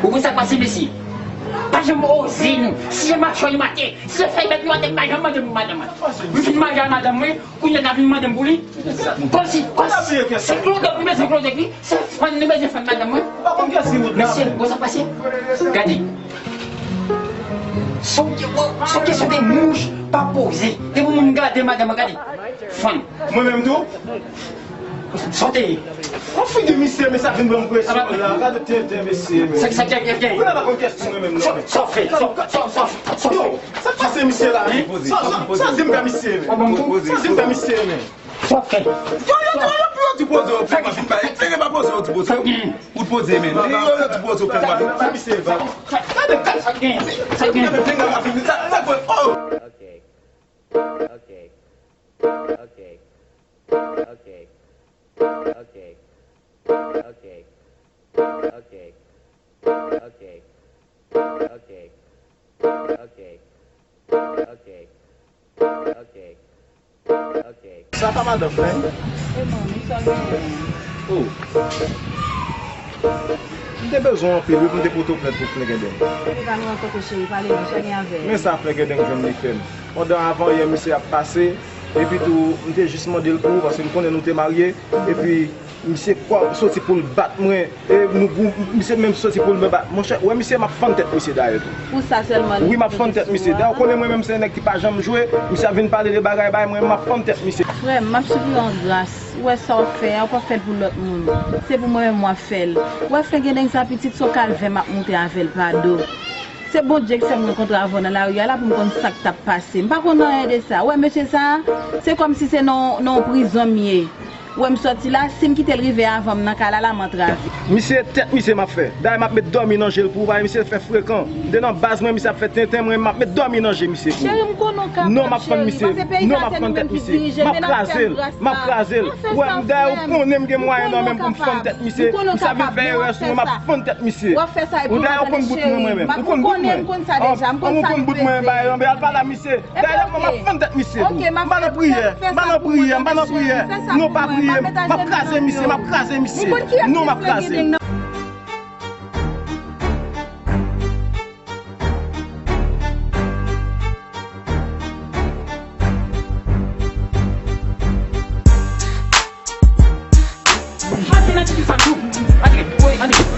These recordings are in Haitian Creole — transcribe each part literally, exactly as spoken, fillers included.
Ou konn sa k pase, mesye? Pa janm oze, non. Si se machwè nou mate, si se fèy bèt nou mate, pa janm mande pou madanm mwen. Mwen fin marye ak madanm mwen, kounye a n ap vin mande m pou li. Kòmsi, kòmsi, se klozèt nou bezwen klozèt li, se fann nou bezwen fann madanm mwen. Mesye, ou konn sa k pase? Gade. Se yon kesyon de mouch pa poze. Depi moun gade madanm mwen, gade. Fann. Mwen menm tou? Sa w te ye? Yon figi misye, men sa vin ban m presyon la. Gade tenten mesye, men. Sa, sa, sa, sa, sa. Kounye a pa konn kèsyon mwen menm non. Sa, sa w fè? Sa, sa, sa, sa, sa w fè? Yo, sa k pase misye la? Hein? Sa, sa, sa di m fè misye, men. Sa di m fè misye, men. Sa w fè? Yo, yo, yo, yo, yo di poze yo pou mwen. Sa gen? Ou di poze, men. Yo, yo di poze yo pou mwen. Sa misye va. Gade, gade. Sa gen? Sa gen? Sa, sa, oh. Ok. Ok. Ok. Ok. Ok. Ok. Ok. Ok. Ok. Ok. Ok. Ok. Ok. Ok. Sa pa madan Frenn? E manmi, sa genyen? Oh. M te bezwen w anpil wi pou m te pote w plent pou Flengedeng. Ou pa nou rankontre cheri, pale non, sa gen avè l. Men sa Flengedeng jwenn li fè m. Pandan avan yè misye ap pase, epi tou m te jis mande l pou ou paske m konnen nou te marye, epi misye kwa soti pou l bat mwen, e nou gou, misye menm soti pou l mwen bat. Monchè, ou wè misye, m ap fann tèt misye dayè tou. Pou sa sèlman li. Wi, m ap fann tèt misye. Dayè, ou konnen mwen menm se nèg ki pa janm jwe, misye ap vin pale de bagay bay mwen, m ap fann tèt misye. Frè m, m ap sipliye w an gras, ou wè sa w ap fè a, ou p ap fè l pou lòt moun. Se pou mwen menm w ap fè l. Ou wè Flengedeng sa pitit, se yon kalvè m ap moute avè l pa do. Se Bondye ki fè m rankontre avè w nan lari a la pou m konn sa k t ap pase. M pa konn anyen de sa. Ou wè mesye sa a, se kòmsi se nan, nan yon prizon m ye. Ou wè m sòti la, si m kite l rive avan m nan kay la, la m antrave. Misye, tèt misye m ap fè. Dayè m ap met dòmi nan je l pou ou, paske misye fè frekan. M te nan baz mwen, misye ap fè tenten, mwen m ap met dòmi nan je misye pou ou. Cheri, m konnen w kapab, cheri. Non, m ap fann misye. Non, m ap fann tèt misye. M ap kraze l. M ap kraze l. Ou wè, m dayè ou konnen m gen mwayen nan men m pou m fann tèt misye. Misye ap vin fè erè sou mwen, m ap fann tèt misye. Ou dayè ou konn bout mwen, mwen menm. Ou konn bout mwen. An, an, ou konn bout mwen, bay, anbe al pale a misye. Dayè, mwen, m ap fann tèt misye tou. M pa nan priyè, m pa nan priyè, m pa nan priyè. Non, pa priye m. M ap kraze misye, m ap kraze misye. Non, m ap kraze. Antre nan ti fanm tou. Antre, woy, antre.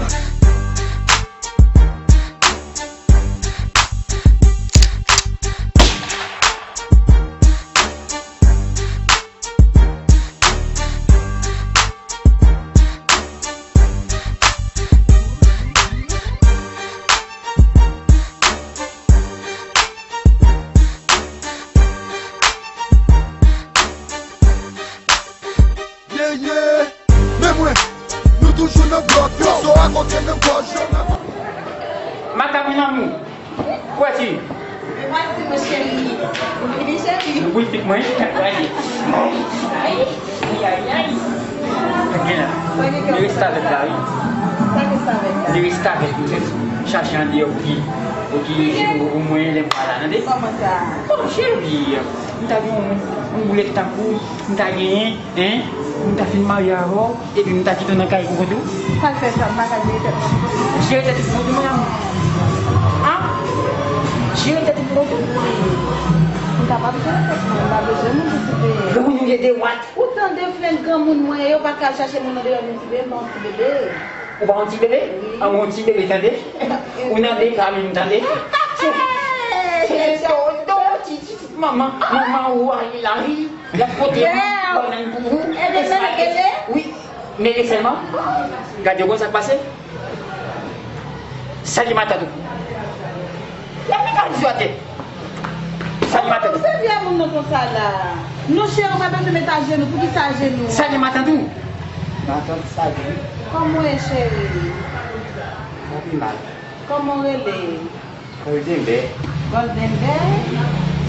Ye, ye, men mwen, nou toujou nan blòk yo, so a monte nan gòj yo. Makak mon amour, kouwè ti. Mwen pa di mwen cheri. Ou vini cheri. Ou vini pitit mwen. Ay, ay, ay, ay. Gen la. Li restavèk la, wi. Sa restavèk la? Li restavèk, wi. Chache andeyò pou ki, pou ki, pou mwen, lè m pa la, tande? Kòman sa? Bon, cheri, m ta gen yon, yon boulèt tankou, m ta genyen. Hein? M ta fin marye avè w, epi m ta kite w nan kay pou kont ou? Sa l fè sa, m pa ka jere tèt mwen pou kont mwen? Jere tèt ou pou kont ou, mon amour? Hein? Jere tèt ou pou kont ou? M kapab jere tèt mwen, m pa bezwen moun pou siveye. Granmoun ou ye de wat? Ou tande frenn granmoun mwen ye, ou pa ka al chache moun andeyò vin siveye m, pa yon ti bebe. Ou pa yon ti bebe? Wi. An, yon ti bebe, tande? Ou nan de ka menm, tande? Se, se, se, se, ti, ti, ti, manman, manman ou a ye la, wi. L ap pote bannann pou ou. Ebyen, men rele. Wi, men rele sèlman. Gade, ou konn sa k pase? Salye matant ou. L ap met ajenou atè. Salye matant ou. Ou sèvi a moun nan konsa la. Non, cheri, ou pa bezwen met ajenou. Poukisa ajenou? Salye matant ou. Matant, salye. Kòman w ye, cheri? Mwen pi mal. Kòman w rele? Golden Bear. Golden Bear?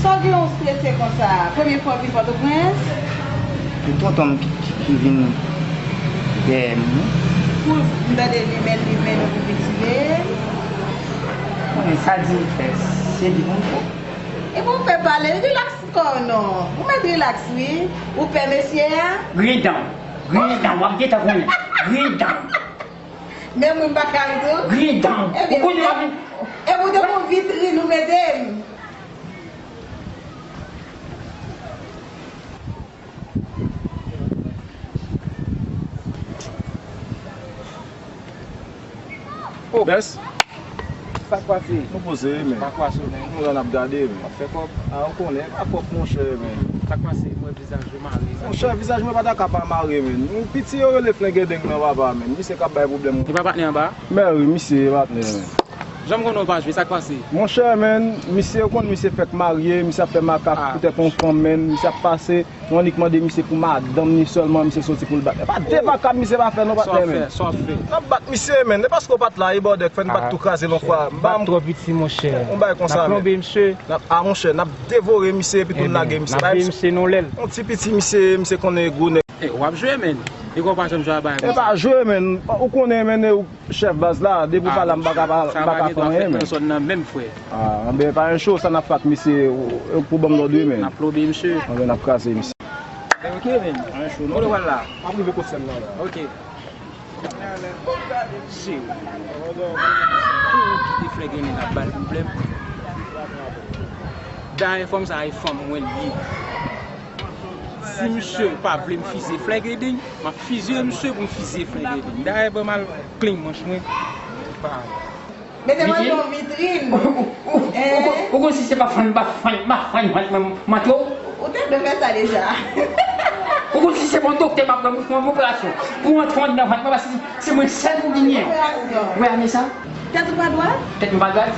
Sa w gen w strese konsa? Premye fwa w vin Pòtoprens? Se tonton m ki, ki, ki vin dèyè m, wi. Pou m tande li, men li, men nou pou vin siveye m. Konnen sa di m fè, se li pou m fè. E pou w fè pale, rilaks kò w non. Ou mèt rilaks, wi. Ou pè mesye a? Griyen dan w. Griyen dan w. W ap gentan konnen. Griyen dan w. Menm mwen m pa ka ri tou. Griyen dan. Ebyen, ou konnen w ap vin. Epi w te gon vitrin ou mete m. Oh, Bès. Sa k pase? Nou poze wi, men. Pa kwa sou men. Nou la n ap gade, men. W ap fè kòb? A, ou konnen, e pa kòb, monchè, men. Sa k pase? Mwen vizaj ou mare. Monchè, vizaj mwen pa ta ka pa mare, men. Yon piti yo rele Flengedeng nan, papa, men. Misye k ap bay pwoblèm. E pa patnè anba? Men wi, misye e patnè, men. Jan m konnen w pa jwe, sa k pase? Monchè, men, misye, ou konn misye fèk marye, misye ap fè makak poutèt yon fanm, men. Misye ap pase. Mwen annik mande misye pou madanm ni sèlman, misye soti pou l bat. E pa de makab misye pa fè non, patnè, men. Sa w ap fè? N ap bat misye, men. E paske w pa t la, e bòdè k fè n bat tou kraze l yon fwa. Bat twò piti, monchè. Yon bagay konsa, men. N ap plonbe misye. N ap, a, monchè, n ap devore misye epi tou n lage misye. N ap veye misye nan lèl. Yon ti piti misye, misye konnen gwo nèg. E, w ap jwe, men. E kò w pa janm jwe a bagay konsa. E pa jwe, men. Ou konnen, men, e ou Chèf baz la, depi w pa la, m pa ka, m pa ka fè anyen, men. Sa pa gen dwa fèt nan zòn nan menm, frè. A, anben, pa yon cho, sa n ap fè ak misye, ou, ou pou ban m lòd wi, men. N ap plonbe misye. Anben, n ap kraze misye. Ok, men. Pa yon cho, non. Kote w pral la? M ap rive kot sè m nan la. Ok. Cheri. Pou ou kite Flengedeng ap ba l pwoblèm. Dayè, fanm sa a, e fanm mwen li ye. Si misye pa vle m fizye Flengedeng, m ap fizye misye pou m fizye Flengedeng. Dayè, ban m al klenk manch mwen. Pa. Mete mwen nan yon vitrin. Ou, ou, ou, ou, ou konn si se pa fann, pa fann, pa fann, fann, mwen, m antre w. Ou te dwe fè sa deja. Ou konn si se pa yon doktè m ap pran pou fè yon operasyon. Pou antre anndan vant mwen, paske se mwen sèl pou genyen. Operasyon. Ou wè sa? Tèt ou pa dwat? Tèt mwen pa dwat?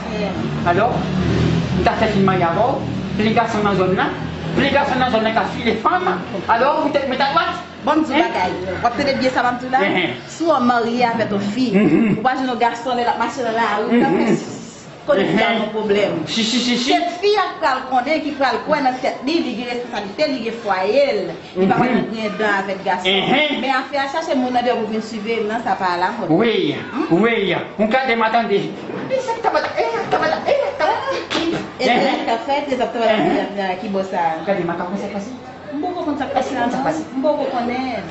Alò, m ta fè fin marye avè w, plen gason nan zòn nan, plen gason nan zòn nan ka file fanm, alò ou tèt mwen ta dwat? Bon, m di w bagay, w ap tande byen sa m ap di w la? Si w marye avèk yon fi, ou pa jwenn yon gason lè l ap mache nan lari, ou ka fè sis, sis, sis, konnen fi a gon pwoblèm. Se fi a k pral konnen, ki pral kwè nan tèt li, li gen responsablite, li gen fwaye l. Li pa pral nan griyen dan avèk gason. Men afè a chache moun nan deyò pou vin swive m nan, sa pa alamòd. Wi, wi. Yon gade m a tande. E sa ki tabata, e tabata, e tabata. E sa k ap fèt, e sa k tabata ki bò sa a. Gade makak konsa k pase. M poko konn sa k pase la non. M poko konnen.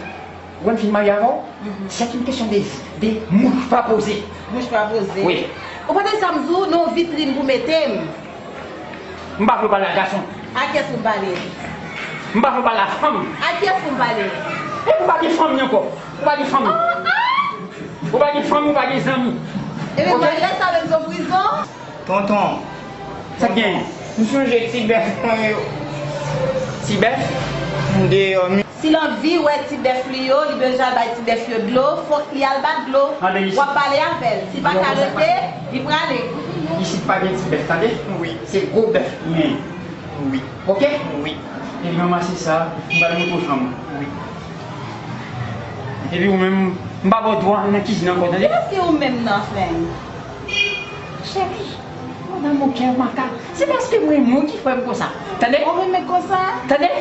Ou konn fin marye avè w? Se une question de, de mouch pa poze. Mouch pa poze. Wi. Ou pa tande sa m di w, nan yon vitrin pou mete m. M pa vle w pale a gason. A kiyès ou pale? M pa vle w pale a fanm. A kiyès ou pale? Epi ou pa gen fanmi ankò. Ou pa gen fanmi. Ou pa gen fanmi, ou pa gen zanmi. Ebyen, maryaj sa menm se yon prizon? Tonton. Sa k genyen? M sonje ti bèf mwen yo. Ti bèf? M deyò. Si l anvi wè ti bèf li yo, li bezwen al bay ti bèf yo dlo, fòk li al bat dlo. W ap pale avè l. Si l pa ka rete, li prale. Isit pa gen ti bèf, tande? Wi. Se gwo bèf nou genyen. Wi. Oke? Wi. Ebyen, ranmase sa, m pral montre w chanm ou. Wi. Epi ou menm, m pa ba w dwa nan kizin ankò, tande? Kiyès ki ou menm nan, Fleng? Cheri, madanm ou kè makak. Se paske mwen renmen w ki fè m konsa. Tande? Ou renmen konsa? Tande?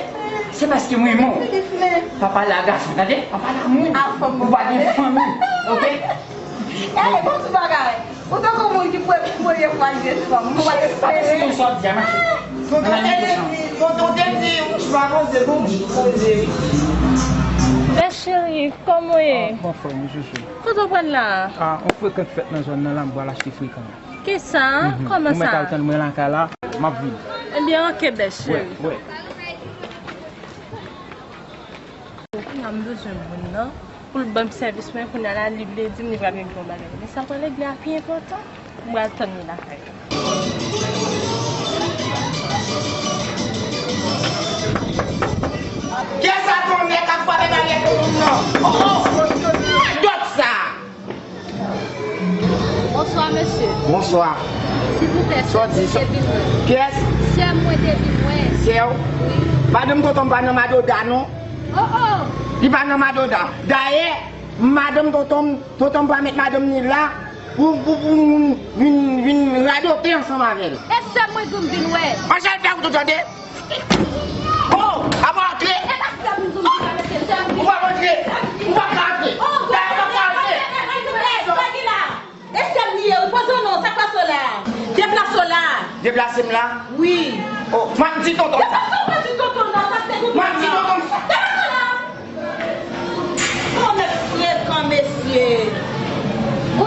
Se paske mwen renmen w. Pa pale a gason, tande? Pa pale a moun. Ou pa gen fanmi, oke? Gade, bon ti bagay. Ou tankou moun ki premye, premye fwa l jwenn fanm. Ou pa espere. Tonton te di, tonton te di, mouch pa poze, bon, mouch poze, wi. Bèl cheri, kòman w ye? Ah, m anfòm, wi, chouchou. Kote w pral la? Ah, on frekan k fèt nan zòn nan la, m pral achte frekan. Kisa? Kòman sa? Ou mèt al tann mwen lakay la, m ap vini. Ebyen, oke, bèl cheri. Wè, wè. Kounya m bezwen moun nan pou l ban m sèvis mwen, kounya la li vle di m li pral regle yon bagay. Men sa pral regle a pi enpòtan. M pral tann li lakay la. Kiyès sa tonnè k ap frape baryè pou moun nan? Oh, oh! Radòt sa! Bonswa, mesye. Bonswa. Silvouplè, sè mwen te vin wè. Kiyès? Sè mwen te vin wè. Sè w? Wi. Madanm tonton m pa nan madoda, non. Oh, oh. Li pa nan madoda. Dayè, madanm tonton m, tonton m pa met madanm ni la pou, pou, pou nou vin, vin radote ansanm avè l. E sè mwen di w m vin wè. An jan l fè wout ou tande? Oh! Apa antre? E pa sè m di w m vin wè, mesye, sè m di w. Ou pa antre? Ou pa ka antre. Oh, dayè, ou pa ka antre. Silvouplè, sa ki la? E sè m li ye, wi, poze w non, sa k pase w la? Deplase w la. Deplase m la? Wi. Oh, m ap di tonton sa. Deplase w, pa di tonton nan, sa se tonton nan. M ap di tonton sa. Deplase w la. Yon nèg frekan, mesye. Ou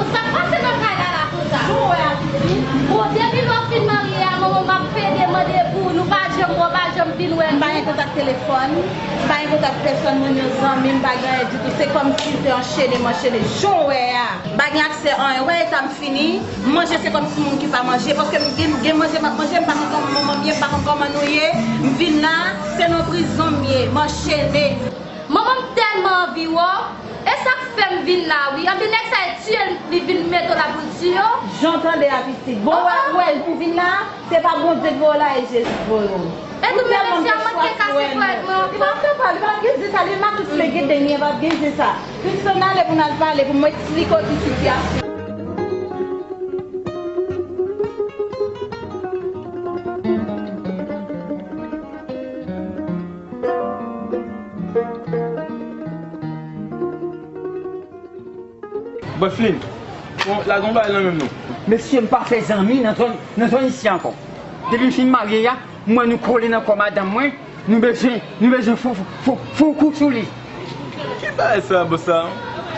M pa gen kontak telefòn, m pa gen kontak pèsòn, moun yo zanmi m, pa gen anyen ditou. Se kòmsi se anchene, m anchene. Jan w wè a, m pa gen aksè anyen. Ou wè eta m fini, manje se kòmsi moun ki pa manje. Paske m gen, gen manje m ap manje, m pa konn kòman manman m ye, m pa konn kòman nou ye. M vin la, se nan prizon m ye, m anchene. Manman m tèlman anvi wè w, e sa k fè m vin la wi. Anpi nèg sa e tiye l, li vin mete w la pou l tiye w. Jan w tande a pitit. Bon, ou wè, ou wè, ou vin la, se pa Bondye k voye w la, e Jezi k voye w. E tou menm si a manke kase frèt mwen ankò. Li p ap kapab, li p ap gen zen sa, li makout flegede, li p ap gen zen sa. Pitit, ann ale pou n al pale, pou mwen eksplike w tout sitiyasyon. Bòs Lin, bon, lage yon bagay nan men m non. Mesye, m pa fè zanmi nan zòn, nan zòn isi ankò. Depi m fin marye a, m wè nou kole nan kò madanm mwen, nou bezwen, nou bezwen fon, fon, fon kou sou li. Ki bagay sa, bòs la?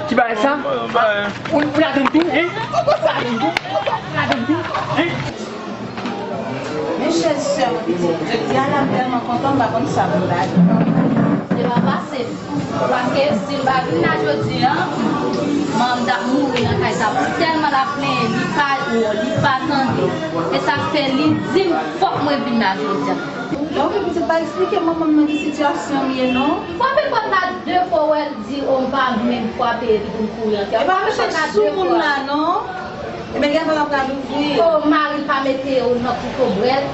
Ki bagay sa? Yon bagay. Ou, ou ladann tou, en? Ou ladann tou? Ou ladann tou, en? Men chè sè mwen pitit, jodi a la m tèlman kontan, m pa konn sa pou m ta di. Se pa fasil. Paske si m pa vin la jodi a, manman m t ap mouri nan kay sa. Pou tèlman l ap plenyen, li pa wè, li pa tande. E sa k fè li di m fòk mwen vin la jodi a. Donk, pitit pa eksplike manman m nan ki sitiyasyon m ye, non. Frape pòt la de fwa, wè l di, o, m pa menm frape epi pou m kouri antre. E pa mete sou moun la, non. Ebyen, gade la pral ouvri. O, mari l pa mete yo nan kokobrèl,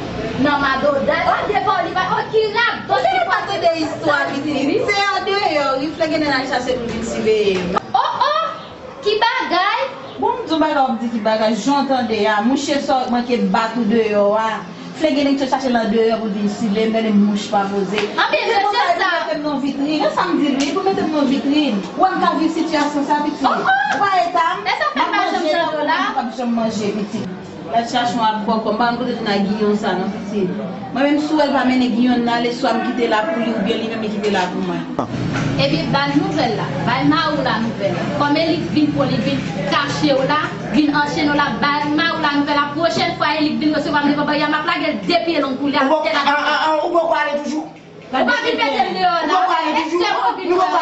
nan madoday. O, devan w li pa, o, ki radòt ki pa tande istwa pitit. Se andeyò, wi, Flegede al chache pou l vin siveye m. O, o, ki bagay! Bon, m di w bagay, w ap di ki bagay, jan w tande a, mouche sa w manke bat ou deyò a. Flegede k te chache l andeyò pou l vin sible m, gade mouch pa poze. Anpil mesye sa. Pou mete m nan vitrin, e sa m di l wi, pou mete m nan vitrin. Ou wè m ka viv sitiyasyon sa pitit. Ou pa eta m, m ap manje, m p ap janm manje pitit. L al chache yon lòt bòkò, m pa konn kote l jwenn ak Giyon sa non pitit. Mwen menm si w wè l pa mennen Giyon nan ale, swa m kite la pou li oubyen li menm li kite la pou mwen. Ebyen, ba l nouvèl la. Bay mari w la nouvèl la. Kòm Elik vin pran w, li vin kache w la, vin anchene w la, bay mari w la nouvèl la. Pwochèn fwa Elik vin resevwa m devan bari a, m ap lage l de pye long pou li atè la. Ou poko ale toujou? Ou pa vin mete m deyò la. Èske w vin wè m?